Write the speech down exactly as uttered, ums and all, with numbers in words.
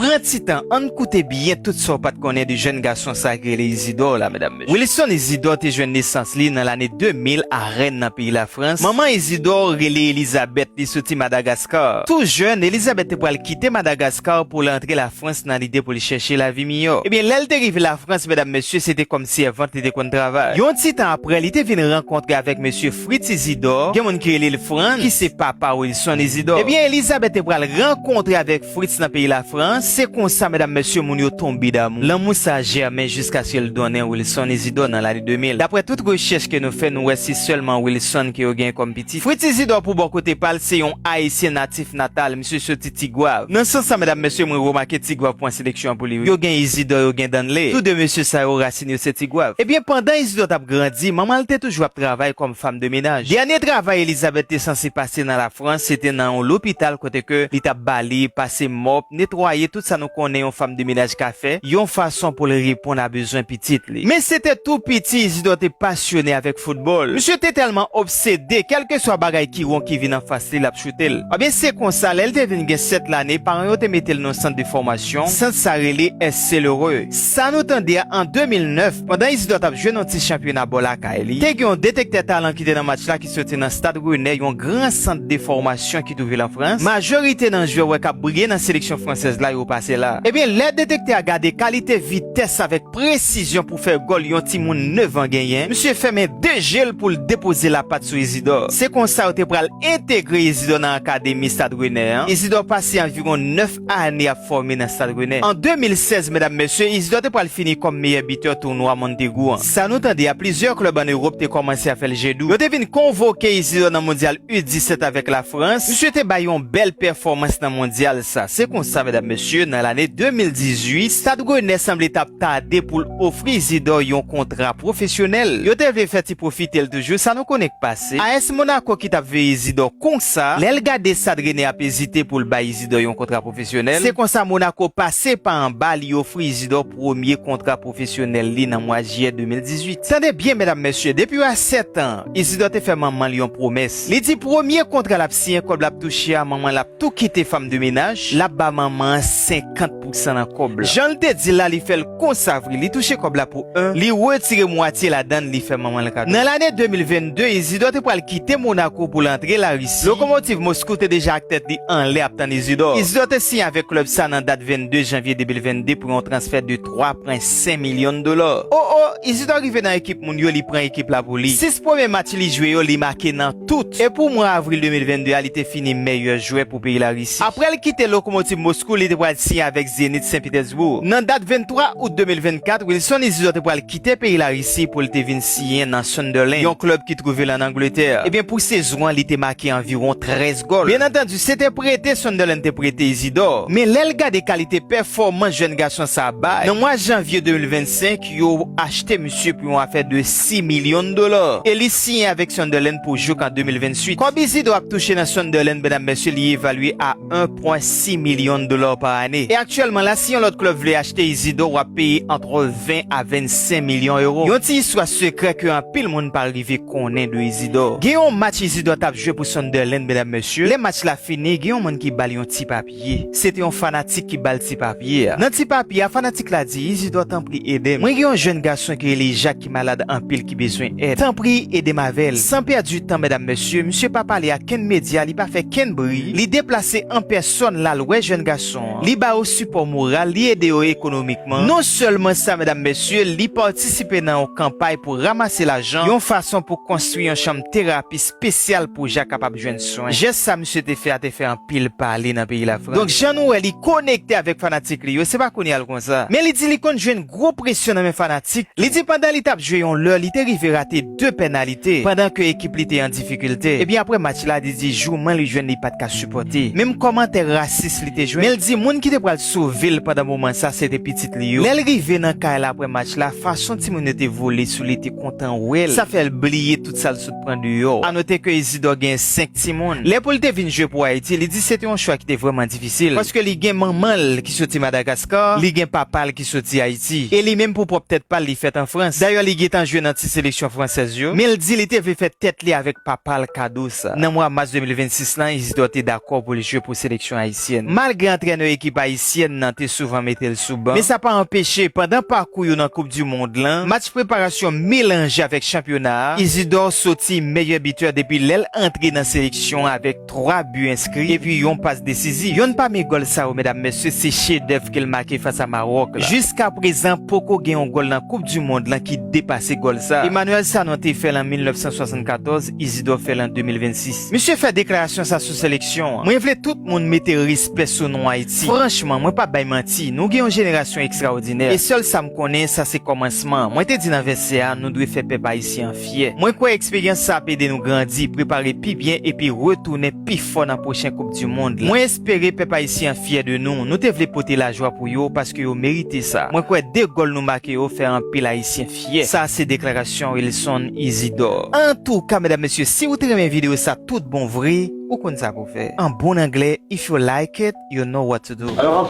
Pran ti tan, ann koute byen tout sa w pa t konnen de jèn gason sa ki rele Isidore la, medam, mesye. Wilson Isidore te jwenn nesans li nan lane de mil a Rennes, nan peyi Lafrans. Manman Isidore rele Elizabeth, li soti Madagaskar. Tou jèn, Elizabeth te pral kite Madagaskar pou l antre Lafrans nan lide pou li chèche lavi miyò. Ebyen, lè l te rive Lafrans, medam, mesye, se te kòm sèvant li te konn travay. Yon ti tan apre, li te vin rankontre avèk mesye Fritz Isidore, gen moun ki rele l Franz, ki se papa Wilson Isidore. Ebyen, Elizabeth te pral rankontre avèk Fritz nan peyi Lafrans. Se konsa, medam, mesye, moun yo tonbe damou. Lanmou sa jèmen jiskaske l donnen Wilson Isidore nan lane de mil. Daprè tout rechèch ke nou fè, nou wè se sèlman Wilson ke yo gen kòm pitit. Fritz Isidore, pou bò kote pa l, se yon Ayisyen natif natal. Misye soti Tigwav. Nan sans sa, medam, mesye, mwen remake Tigwav pran seleksyon an pou li, wi. Yo gen Isidore, yo gen Danley. Tou de mesye sa yo, rasin yo se Tigwav. Ebyen, pandan Isidore t ap grandi, manman l te toujou ap travay kòm fanm de menaj. Dènye travay Elizabeth te sanse pase nan Lafrans, se te nan yon lopital kote ke li t ap bale, pase mòp, netwaye, tout sa nou konnen yon fanm de menaj ka fè, yon fason pou l reponn a bezwen pitit li. Men se te tou piti, Isidore te pasyone avèk foutbòl. Misye te tèlman obsede, kèlkeswa bagay ki won ki vin anfas li, l ap choute l. Ebyen, se konsa, lè l te vin gen sèt lane, paran yo te mete l nan sant de fòmasyon. Sant sa rele S C Lheureux. Sa nou tande a, an de mil nèf, pandan Isidore t ap jwe nan ti chanpyona bò lakay li, te gen yon detektè talan ki te nan match la ki soti nan Stade Rennais, yon gran sant de fòmasyon ki twouve l an Frans. Majorite nan jwè w wè k ap briye nan seleksyon fransèz la, yo pase la. Ebyen, lè detektè a gade kalite vitès avèk presizyon pou fè gòl yon timoun nèf an genyen, misye fèmen de je l pou l depoze lapat sou Isidore. Se konsa yo te pral entegre Isidore nan akademi Stade Rennais an. Isidore pase anviwon nèf ane ap fòme nan Stade Rennais. An de mil sèz, medam, mesye, Isidore te pral fini kòm meyè bitè tounwa Montaigu an. Sa nou tande a, plizyè klèb ann Ewòp te kòmanse ap fè l je dou. Yo te vin konvoke Isidore nan mondyal U disèt avèk Lafrans. Misye te bay yon bèl pèfòmans nan mondyal sa. Se konsa, medam, mesye, nan lane de mil dizuit, Stade Rennais sanble t ap tade pou l ofri Isidore yon kontra pwofesyonèl. Yo te vle fè ti pwofite l toujou, sa nou konnen k pase. A S Monaco ki t ap veye Isidore konsa, lè l gade Stade Rennais ap ezite pou l bay Isidore yon kontra pwofesyonèl, se konsa Monaco pase pa anba, li ofri Isidore premye kontra pwofesyonèl li nan mwa jiyè de mil dizuit. Tande byen, medam, mesye, depi a sèt an, Isidore te fè manman l yon pwomès. Li di premye kontra l ap siyen, kòb l ap touche a, manman l ap tou kite fanm de menaj, l ap ba manman an senkant pousan nan kòb la. Jan l te di l la, li fè l konsa vre. Li touche kòb la pou en, li retire mwatye ladan l, li fè manman l kado. Nan lane de mil vennde, Isidore te pral kite Monaco pou l antre Larisi. Lokomotiv Moskou te deja ak tèt li anlè ap tann Isidore. Isidore te siyen avèk klèb sa nan dat vennde janvye de mil vennde pou yon transfè de twa pwen senk milyon dola. O, o, Isidore rive nan ekip moun yo, li pran ekip la pou li. Sis premye match li jwe yo, li make nan tout. E pou mwa avril de mil vennde a, li te fini meyè jwè pou peyi Larisi. Apre l kite Lokomotiv Moskou, li te pral siyen avèk Zenit Sen Petèsboug. Nan dat venntwa out de mil vennkat, Wilson Isidore te pral kite peyi Larisi pou l te vin siyen nan Sunderland, yon klèb ki twouve l ann Angletè. Ebyen, pou sezon an, li te make anviwon trèz gòl. Byen antandi, se te prete Sunderland te prete Isidore. Men lè l gade kalite pèfòmans jèn gason sa a bay, nan mwa janvye de mil vennsenk, yo achte misye pou yon afè de sis milyon dola. E li siyen avèk Sunderland pou jouk an de mil venntuit. Kòb Isidore ap touche nan Sunderland, medam, mesye, li evalye a en pwen sis milyon dola pa ane. E aktyèlman la, si yon lòt klèb vle achte Isidore, w ap peye antre ven a vennsenk milyon ewo. Yon ti istwa sekrè ke anpil moun pa rive konnen de Isidore. Gen yon match Isidore t ap jwe pou Sunderland, medam, mesye. Lè match la fini, gen yon moun ki ba l yon ti papye. Se te yon fanatik ki ba l ti papye a. Nan ti papye a, fanatik la di, "Isidore, tanpri ede m. Mwen gen yon jèn gason ki rele Jak ki malad anpil ki bezwen èd. Tanpri ede m avè l." San pèdi tan, medam, mesye, misye pa pale a kenn medya, li pa fè kenn bri. Li deplase an pèsòn, l al wè jèn gason an. Li ba yo sipò moral, li ede yo ekonomikman. Non sèlman sa, medam, mesye, li patisipe nan yon kanpay pou ranmase lajan, yon fason pou konstwi yon chanm terapi espesyal pou Jak kapab jwenn swen. Jès sa misye te fè a te fè anpil pale nan peyi Lafrans. Donk, jan nou wè, li konekte avèk fanatik li yo, se pa kounye a l konsa. Men li di li konn jwenn gwo presyon nan men fanatik. Li di pandan li t ap jwe yon lè, li te rive rate de pènalite, pandan ke ekip li te an difikilte. Ebyen, apre match la, li di jouman li jwenn li pa t ka sipòte. Menm kòmantè rasis li te jwenn. Men l di moun ki te pral sove l pandan moman sa, se te pitit li yo. Lè l rive nan kay la apre match la, fason timoun yo te vole sou li te kontan wè l. Sa fè l bliye tout sa l sot pran deyò. A note ke Isidore gen senk timoun. Lè pou l te vin jwe pou Ayiti, li di se te yon chwa ki te vrèman difisil. Paske li gen manman l ki soti Madagaskar, li gen papa l ki soti Ayiti. E li menm pou pwòp tèt pa l, li fèt an Frans. Dayè, li gentan jwe nan ti seleksyon fransèz yo. Men l di li te vle fè tèt li avèk papa l kado sa. Nan mwa mas de mil vennsis lan, Isidore te dakò pou l jwe pou seleksyon ayisyèn. Malgre antrenè ekip Pèp ayisyèn nan te souvan mete l sou ban. Men sa pa anpeche, pandan pakou yo nan Koup di Mond lan, match preparasyon melanje avèk chanpyona a, Isidore soti meyè bitè depi lè l antre nan seleksyon an avèk twa bi enskri epi yon pas desizif. Yonn pami gòl sa yo, medam, mesye, se chedèv ke l make fas a Mawòk la. Jiskaprezan, poko gen yon gòl nan Koup di Mond lan ki depase gòl sa. Emmanuel Sanon te fè l an mil nèf san swasannkatòz, Isidore fè l an de mil vennsis. Misye fè deklarasyon sa sou seleksyon an: "Mwen vle tout moun mete respè sou non Ayiti. Franchman, mwen p ap bay manti, nou gen yon jenerasyon ekstraòdinè. E sèl sa m konnen, sa se kòmansman an. Mwen te di nan vèsè a, nou dwe fè pèp ayisyen an fyè. Mwen kwè eksperyans sa ap ede nou grandi, prepare pi byen epi retounen pi fò nan pwochen Koup di Mond lan. Mwen espere pèp ayisyen an fyè de nou. Nou te vle pote lajwa pou yo paske yo merite sa. Mwen kwè de gòl nou make yo fè anpil ayisyen fyè." Sa se deklarasyon Wilson Isidore. Antouka, medam, mesye, si ou te renmen videyo sa tout bon vre, ou konn sa pou fè. An bon anglè, if you like it, you know what to do. Alors,